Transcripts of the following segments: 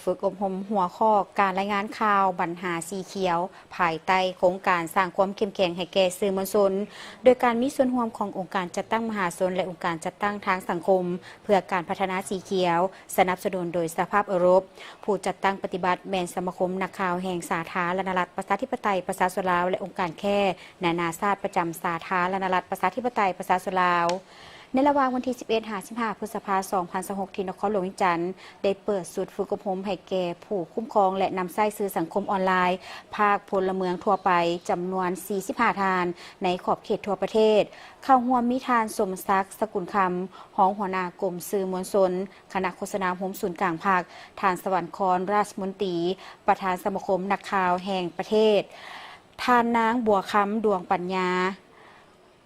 ຝຶກອົບຮົມຫົວຂໍ້ການລາຍງານຂ່າວບັນຫາສີຂຽວ ພາຍໃຕ້ໂຄງການສ້າງຄວາມເຂັ້ມແຂງໃຫ້ແກ່ສື່ມວນຊົນ ໂດຍການມີສ່ວນຮ່ວມຂອງອົງການຈັດຕັ້ງມະຫາຊົນ ແລະ ອົງການຈັດຕັ້ງທາງສັງຄົມ ເພື່ອການພັດທະນາສີຂຽວ ສະໜັບສະໜູນໂດຍສະຫະພາບເອີຣົບ. ຜູ້ຈັດຕັ້ງປະຕິບັດແມ່ນສະມາຄົມນັກຂ່າວແຫ່ງສາທາລະນະລັດ ປະຊາທິປະໄຕ ປະຊາຊົນລາວ ແລະ ອົງການແຄນານາຊາດປະຈຳສາທາລະນະລັດ ປະຊາທິປະໄຕ ປະຊາຊົນລາວ. ໃນລະຫວ່າງວັນທີສິບເອັດ ຫາ ສິບຫ້າ ພຶດສະພາ ສອງພັນຊາວຫົກ ທີ່ນະຄອນຫຼວງວຽງຈັນ ໄດ້ເປີດຊຸດຝຶກອົບຮົມໃຫ້ແກ່ຜູ້ຄຸ້ມຄອງ ແລະ ນຳໃຊ້ສື່ສັງຄົມອອນລາຍ ພາກພົນລະເມືອງທົ່ວໄປ ຈຳນວນ ສີ່ສິບຫ້າ ທ່ານ ໃນຂອບເຂດທົ່ວປະເທດ. ເຂົ້າຮ່ວມມີທ່ານ ສົມສັກ ສະກຸນຄຳ ຮອງຫົວໜ້າກົມສື່ມວນຊົນ ຄະນະໂຄສະນາໂຮມສູນກາງພັກ, ທ່ານ ສະຫວັນຄອນ ຣາຊມົນຕີ ປະທານສະມາຄົມນັກຂ່າວແຫ່ງປະເທດ, ທ່ານນາງ ບົວຄຳ ດວງປັນຍາ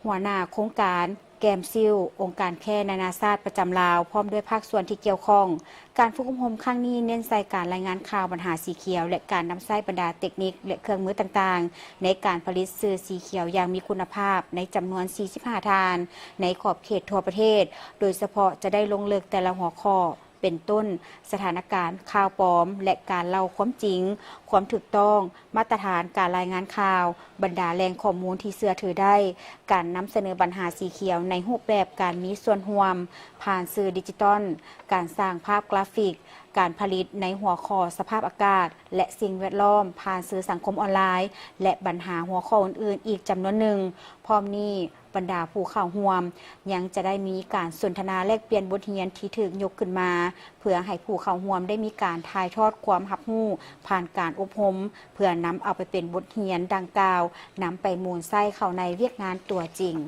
ຫົວໜ້າໂຄງການແກມຊິວ ອົງການແຄນານາຊາດປະຈຳລາວ ພ້ອມດ້ວຍພາກສ່ວນທີ່ກ່ຽວຂ້ອງ. ການຝຶກອົບຮົມຄັ້ງນີ້ເນັ້ນໃສ່ການລາຍງານຂ່າວບັນຫາສີຂຽວ ແລະ ການນຳໃຊ້ບັນດາເຕັກນິກ ແລະ ເຄື່ອງມືຕ່າງໆ ໃນການຜະລິດສື່ສີຂຽວຢ່າງມີຄຸນນະພາບ ໃນຈຳນວນ ສີ່ສິບຫ້າ ທ່ານ ໃນຂອບເຂດທົ່ວປະເທດ, ໂດຍສະເພາະຈະໄດ້ລົງເລິກແຕ່ລະຫົວຂໍ້ ເປັນຕົ້ນ ສະຖານະການຂ່າວປອມ ແລະ ການເລົ່າຄວາມຈິງ, ຄວາມຖືກຕ້ອງ, ມາດຕະຖານການລາຍງານຂ່າວ, ບັນດາແຫຼ່ງຂໍ້ມູນທີ່ເຊື່ອຖືໄດ້, ການນຳສະເໜີບັນຫາສີຂຽວໃນຮູບແບບການມີສ່ວນຮ່ວມຜ່ານສື່ດິຈິຕອນ, ການສ້າງພາບກຣາຟິກ, ການຜະລິດໃນຫົວຂໍ້ສະພາບອາກາດ ແລະ ສິ່ງແວດລ້ອມຜ່ານສື່ສັງຄົມອອນລາຍ ແລະ ບັນຫາຫົວຂໍ້ອື່ນໆອີກຈຳນວນໜຶ່ງ. ພ້ອມນີ້, ບັນດາຜູ້ເຂົ້າຮ່ວມຍັງຈະໄດ້ມີການສົນທະນາແລກປ່ຽນບົດຮຽນທີ່ຖືກຍົກຂຶ້ນມາ ເພື່ອໃຫ້ຜູ້ເຂົ້າຮ່ວມໄດ້ມີການຖ່າຍທອດຄວາມຮັບຮູ້ຜ່ານການອົບຮົມ ເພື່ອນຳເອົາໄປເປັນບົດຮຽນດັ່ງກ່າວ ນຳໄປໝູນໃຊ້ເຂົ້າໃນວຽກງານຕົວຈິງ.